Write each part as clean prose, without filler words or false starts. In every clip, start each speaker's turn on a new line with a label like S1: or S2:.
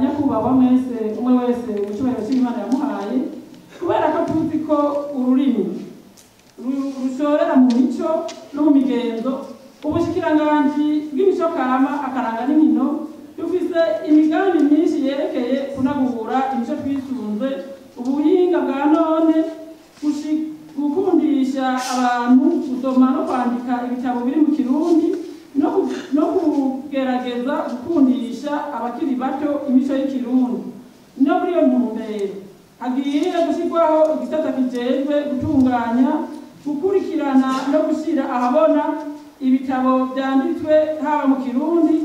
S1: Banyakubahwa mwese, umwe wese mu cyubahiro cy'Imana yamuhaye, kubera ko tuzi ko ururimi rushorera mu mico no mu migenzo, ubushikiranganji bw'imico kama, akaranga n'inkino dufise imigambi myinshi yerekeye kunagura imico twisunze ubuhinga bwa none, gukundisha abantu gusoma no kwandika ibitabo biri mu Kirundi, no kugerageza gukundisha abakiri bato imico y'Ikirundi. No muri iyo ntumbero hagiye gushyirwaho igisata kijejwe gutunganya, gukurikirana no gushyira ahabona ibitabo byanditswe haba mu Kirundi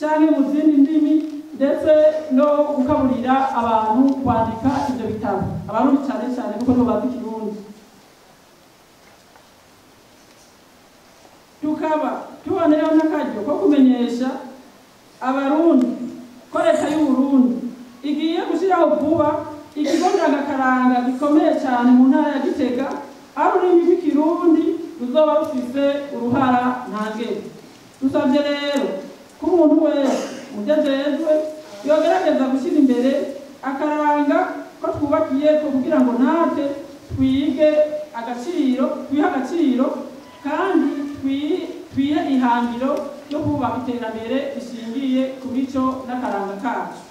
S1: canke mu zindi ndimi, ndetse no gukaburira abantu kwandika ivyo bitabo, Abarundi cane cane kuko nibo bazi Ikirundi. Tukaba tuboneyeho n'akaryo ko kumenyesha Abarundi ko Leta y'Uburundi igiye gushyiraho vuba ikigo ndangakaranga gikomeye cyane mu ntara ya Gitega, aho ururimi rw'Ikirundi ruzoba rufise uruhara ntangere. Dusabye rero ko umuntu wese mu byo ajejwe yogerageza gushyira imbere akaranga ko twubakiye ko, kugira ngo natwe twige agaciro, twihe agaciro kandi twihe ihangiro ryo kubaka iterambere rishingiye ku mico n'akaranga kacu.